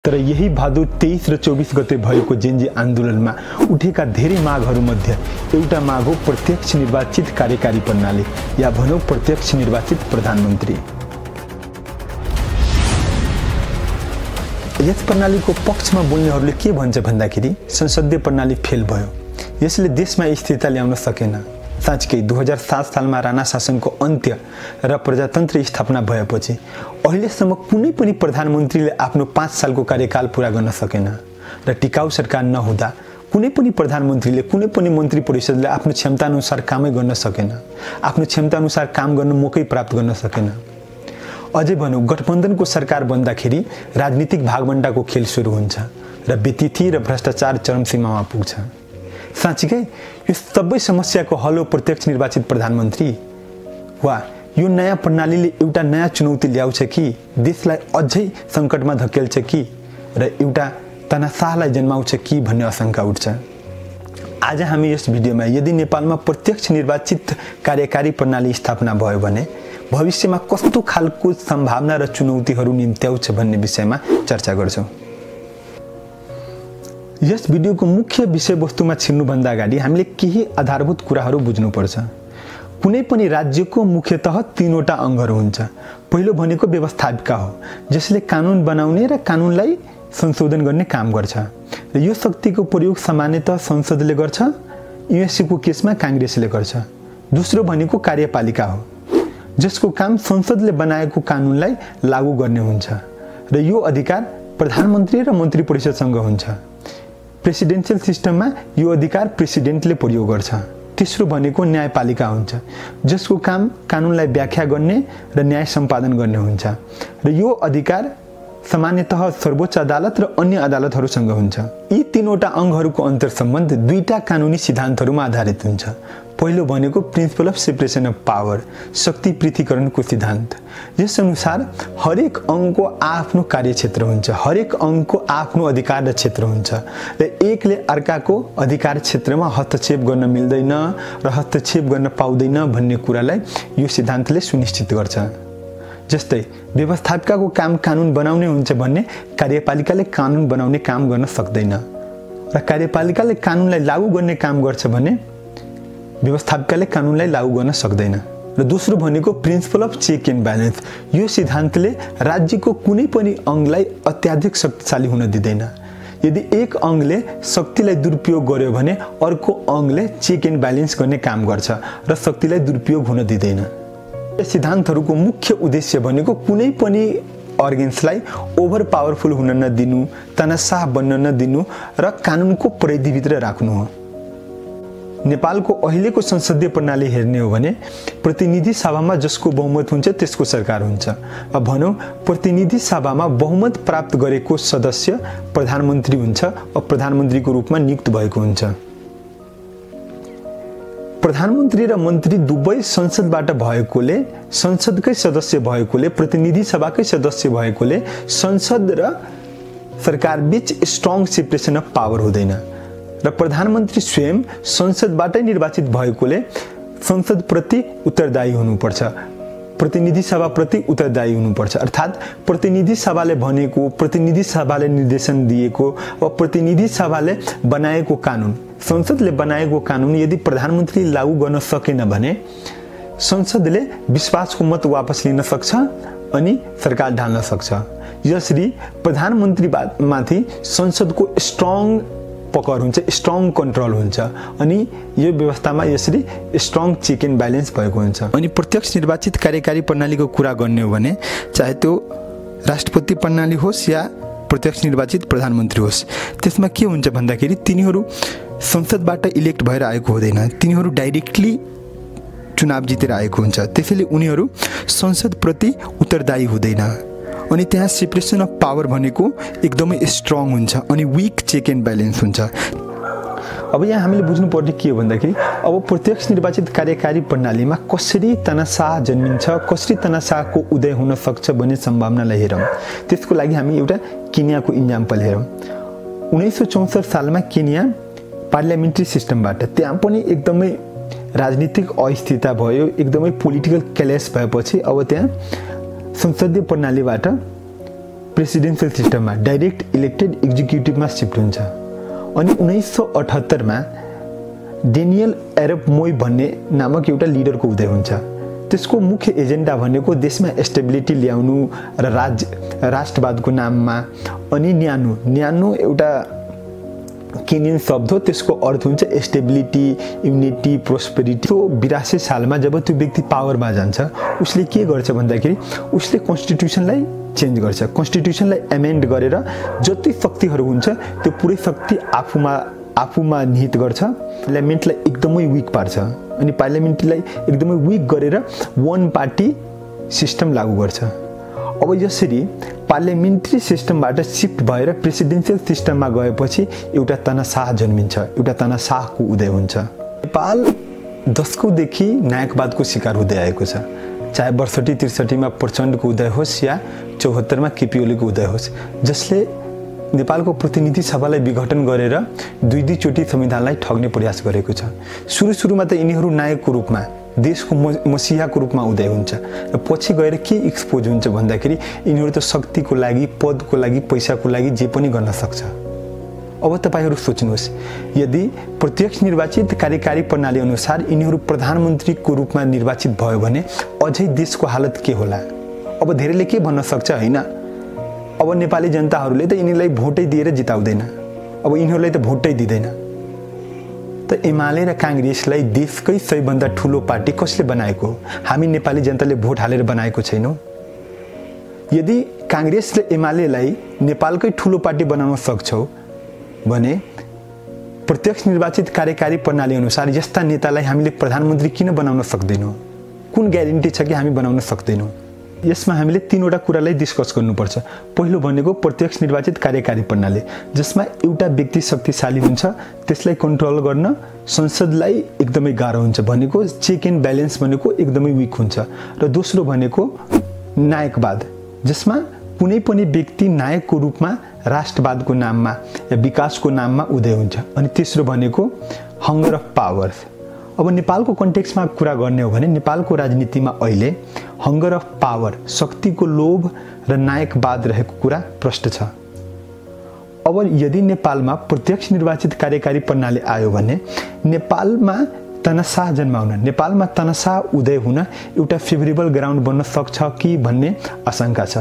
तर यही भादो 23 र 24 गते भएको जेनजी आन्दोलनमा उठेका धेरै मागहरूमध्ये एउटा माग हो प्रत्यक्ष निर्वाचित कार्यकारी प्रणाली या भनौं प्रत्यक्ष निर्वाचित प्रधानमन्त्री। यस प्रणालीको पक्षमा बोल्नेहरूले के भन्छ भन्दाखेरि संसदीय प्रणाली फेल भयो, यसले देशमा स्थिरता ल्याउन सकेन। साँच्चै 2007 सालमा राणा शासनको अन्त्य र प्रजातन्त्र स्थापना भएपछि अहिलेसम्म कुनै पनि प्रधानमन्त्रीले आफ्नो 5 सालको कार्यकाल पूरा गर्न सकेन र टिकाउ सरकार नहुँदा कुनै पनि प्रधानमन्त्रीले कुनै पनि मन्त्री परिषदले आफ्नो क्षमताअनुसार कामै गर्न सकेन, आफ्नो क्षमताअनुसार काम गर्न मौकै प्राप्त गर्न सकेन। अझै भनौं गठबन्धनको सरकार बन्दाखेरि राजनीतिक भागबण्डाको खेल सुरु हुन्छ र व्यतिथि र भ्रष्टाचार चरम सीमामा पुग्छ। साँच्चै यो सबै समस्याको हल हो प्रत्यक्ष निर्वाचित प्रधानमन्त्री वा यो नयाँ प्रणालीले एउटा नयाँ चुनौती ल्याउँछ कि देशलाई अझै संकटमा धकेल्छ कि र एउटा तनासाहलाई जन्माउँछ कि भन्ने आशंका उठ्छ। आज हामी यस भिडियोमा यदि नेपालमा प्रत्यक्ष निर्वाचित कार्यकारी प्रणाली स्थापना भयो भने भविष्यमा कस्तो खालको सम्भावना र चुनौतीहरू निम्त्याउँछ भन्ने विषयमा चर्चा गर्छौं। यस भिडियोको मुख्य विषयवस्तुमा छिर्नुभन्दा अगाडि हामीले केही आधारभूत कुराहरू बुझ्नुपर्छ। कुनै पनि राज्यको मुख्यतः 3 वटा अङ्गहरू हुन्छ। पहिलो भनेको व्यवस्थापिका हो, जसले कानुन बनाउने र कानुनलाई संशोधन गर्ने काम गर्छ र यो शक्तिको प्रयोग सामान्यतः संसदले गर्छ, यूएससीको केसमा कांग्रेसले गर्छ। दोस्रो भनेको कार्यपालिका हो, जसको काम संसदले बनाएको कानुनलाई लागू गर्ने हुन्छ र यो अधिकार प्रधानमन्त्री र मन्त्री परिषदसँग हुन्छ। प्रेसिडेन्शियल सिस्टममा यो अधिकार प्रेसिडेन्टले प्रयोग गर्छ। तेस्रो भनेको न्यायपालिका हुन्छ, जसको काम कानुनलाई व्याख्या गर्ने र न्याय सम्पादन गर्ने हुन्छ र यो अधिकार सामान्यतः सर्वोच्च अदालत र अन्य अदालतहरूसँग हुन्छ। यी 3 वटा अङ्गहरूको अन्तर्सम्बन्ध दुईटा कानुनी सिद्धान्तहरूमा आधारित हुन्छ। पहिलो भनेको principle of separation of power, शक्ति पृथकीकरणको सिद्धान्त। यस अनुसार हरेक अङ्गको आफ्नो कार्यक्षेत्र हुन्छ, हरेक अङ्गको आफ्नो अधिकार र क्षेत्र हुन्छ र एकले अर्काको अधिकार क्षेत्रमा हस्तक्षेप गर्न मिल्दैन र हस्तक्षेप गर्न पाउँदैन भन्ने कुरालाई यो सिद्धान्तले सुनिश्चित गर्छ। जस्तै व्यवस्थापिकाको काम कानुन बनाउने हुन्छ भने कार्यपालिकाले कानुन बनाउने काम गर्न सक्दैन र कार्यपालिकाले कानुनलाई लागू गर्ने काम गर्छ भने व्यवस्थापिकाले कानुनलाई लागू गर्न सक्दैन। र दोस्रो भनेको principle of check and balance. यो सिद्धान्तले राज्यको कुनै पनि अङ्गलाई अत्याधिक शक्तिशाली हुन दिँदैन। यदि एक अङ्गले शक्तिलाई दुरुपयोग गर्यो भने अर्को अङ्गले चेक एन्ड ब्यालेन्स गर्ने काम गर्छ र शक्तिलाई दुरुपयोग हुन दिँदैन। यस सिद्धान्तहरूको मुख्य उद्देश्य भनेको कुनै पनि अर्गेन्सलाई ओभर पावरफुल हुन नदिनु, तनासाह बन्न नदिनु र कानुनको परिधिभित्र राख्नु हो। नेपालको अहिलेको संसदीय प्रणाली हेर्ने हो भने प्रतिनिधि सभामा जसको बहुमत हुन्छ त्यसको सरकार हुन्छ। अब भनौं प्रतिनिधि सभामा बहुमत प्राप्त गरेको सदस्य प्रधानमन्त्री हुन्छ, अब प्रधानमन्त्रीको रूपमा नियुक्त भएको हुन्छ। प्रधानमन्त्री र मन्त्री दुवै संसदबाट भएकोले, संसदकै सदस्य भएकोले, प्रतिनिधि सभाकै सदस्य भएकोले संसद र सरकार बीच स्ट्रङ सेपरेसन अफ पावर हुँदैन र प्रधानमन्त्री स्वयं संसदबाटै निर्वाचित भएकोले संसद प्रति उत्तरदायी हुनुपर्छ, प्रतिनिधि सभा प्रति उत्तरदायी हुनुपर्छ। अर्थात् प्रतिनिधि सभाले भनेको, प्रतिनिधि सभाले निर्देशन दिएको वा प्रतिनिधि सभाले बनाएको कानुन, संसदले बनाएको कानुन यदि प्रधानमन्त्री लागू गर्न सकेन भने संसदले विश्वासको मत वापस लिन सक्छ अनि सरकार ढाल्न सक्छ। यसरी प्रधानमन्त्री माथि संसदको स्ट्रङ पकड हुन्छ, स्ट्रङ कन्ट्रोल हुन्छ अनि यो व्यवस्थामा यसरी स्ट्रङ चेक एन्ड ब्यालेन्स भएको हुन्छ। अनि प्रत्यक्ष निर्वाचित कार्यकारी प्रणालीको कुरा गर्ने हो भने चाहे त्यो राष्ट्रपति प्रणाली होस् या प्रत्यक्ष निर्वाचित प्रधानमन्त्री होस्, त्यसमा के हुन्छ भन्दाखेरि तिनीहरू संसदबाट इलेक्ट भएर आएको हुँदैन, तिनीहरू डाइरेक्टली चुनाव जितेर आएको हुन्छ। त्यसैले उनीहरू संसदप्रति उत्तरदायी हुँदैन अनि त्यहाँ सेपरेसन अफ पावर भनेको एकदमै स्ट्रङ हुन्छ अनि वीक चेक एन्ड ब्यालेन्स हुन्छ। अब यहाँ हामीले बुझ्नुपर्ने के हो भन्दाखेरि अब प्रत्यक्ष निर्वाचित कार्यकारी प्रणालीमा कसरी तनासाह जन्मिन्छ, कसरी तनासाहको उदय हुन सक्छ भन्ने सम्भावनालाई हेरौँ। त्यसको लागि हामी एउटा केन्याको इक्जाम्पल हेरौँ। 1964 सालमा केन्या पार्लियामेन्ट्री सिस्टमबाट त्यहाँ पनि एकदमै राजनीतिक अस्थिरता भयो, एकदमै पोलिटिकल क्ल्यास भएपछि अब त्यहाँ संसदीय प्रणालीबाट प्रेसिडेन्सियल सिस्टममा डाइरेक्ट इलेक्टेड एक्जिक्युटिभमा सिफ्ट हुन्छ। अनि 1978 डेनियल एरप मोई भन्ने नामक एउटा लिडरको उदय हुन्छ। त्यसको मुख्य एजेन्डा भनेको देशमा स्टेबिलिटी ल्याउनु र राष्ट्रवादको नाममा। अनि न्यानो एउटा केनियन शब्द हो, त्यसको अर्थ हुन्छ स्टेबिलिटी, युनिटी, प्रोस्पेरिटी। तो 82 सालमा जब त्यो व्यक्ति पावरमा जान्छ उसले के गर्छ भन्दाखेरि उसले कन्स्टिट्युसनलाई चेन्ज गर्छ। कन्स्टिट्युसनलाई एमेन्ड गरेर जति शक्तिहरू हुन्छ त्यो पुरै शक्ति आफूमा निहित गर्छ। पार्लियामेन्टलाई एकदमै विक पार्छ अनि पार्लियामेन्टलाई एकदमै विक गरेर वन पार्टी सिस्टम लागू गर्छ। अब यसरी पार्लियामेन्ट्री सिस्टमबाट शिफ्ट भएर प्रेसिडेन्सियल सिस्टममा गएपछि एउटा तानाशाह जन्मिन्छ, एउटा तानाशाहको उदय हुन्छ। नेपाल दशकौँदेखि नायकवादको शिकार हुँदै आएको छ, चाहे 62-63 प्रचण्डको उदय होस् या 74 केपी ओलीको उदय होस्, जसले नेपालको प्रतिनिधि सभालाई विघटन गरेर दुई चोटि संविधानलाई ठग्ने प्रयास गरेको छ। सुरुमा त यिनीहरू नायकको रूपमा, देशको मसिहाको रूपमा उदय हुन्छ र पछि गएर के एक्सपोज हुन्छ भन्दाखेरि यिनीहरू त शक्तिको लागि, पदको लागि, पैसाको लागि जे पनि गर्न सक्छ। अब तपाईहरू सोच्नुहोस्, यदि प्रत्यक्ष निर्वाचित कार्यकारी प्रणाली अनुसार यिनीहरू प्रधानमन्त्रीको रूपमा निर्वाचित भयो भने अझै देशको हालत के होला? अब धेरैले के भन्न सक्छ, हैन अब नेपाली जनताहरूले त यिनीलाई भोटै दिएर जिताउँदैन, अब यिनीहरूलाई त भोटै दिँदैन। त एमाले र कांग्रेसलाई देशकै सबैभन्दा ठुलो पार्टी कसले बनाएको? हामी नेपाली जनताले भोट हालेर बनाएको छैनौँ। यदि कांग्रेस र एमालेलाई नेपालकै ठुलो पार्टी बनाउन सक्छौ भने प्रत्यक्ष निर्वाचित कार्यकारी प्रणाली अनुसार यस्ता नेतालाई हामीले प्रधानमन्त्री किन बनाउन सक्दैनौँ? कुन ग्यारेन्टी छ कि हामी बनाउन सक्दैनौँ? यसमा हामीले तीनवटा कुरालाई डिस्कस गर्नुपर्छ। पहिलो भनेको प्रत्यक्ष निर्वाचित कार्यकारी प्रणाली, जसमा एउटा व्यक्ति शक्तिशाली हुन्छ, त्यसलाई कन्ट्रोल गर्न संसदलाई एकदमै गाह्रो हुन्छ, भनेको चेक एन्ड ब्यालेन्स भनेको एकदमै विक हुन्छ। र दोस्रो भनेको नायकवाद, जसमा कुनै पनि व्यक्ति नायकको रूपमा राष्ट्रवादको नाममा या विकासको नाममा उदय हुन्छ। अनि तेस्रो भनेको हङ्गर अफ पावर। अब नेपालको कन्टेक्स्टमा कुरा गर्ने हो भने नेपालको राजनीतिमा अहिले हङ्गर अफ पावर, शक्तिको लोभ र नायकवाद रहेको कुरा प्रष्ट छ। अब यदि नेपालमा प्रत्यक्ष निर्वाचित कार्यकारी प्रणाली आयो भने नेपालमा तानाशाह जन्माउन, नेपालमा तानाशाह उदय हुन एउटा फेभरेबल ग्राउन्ड बन्न सक्छ कि भन्ने आशंका छ।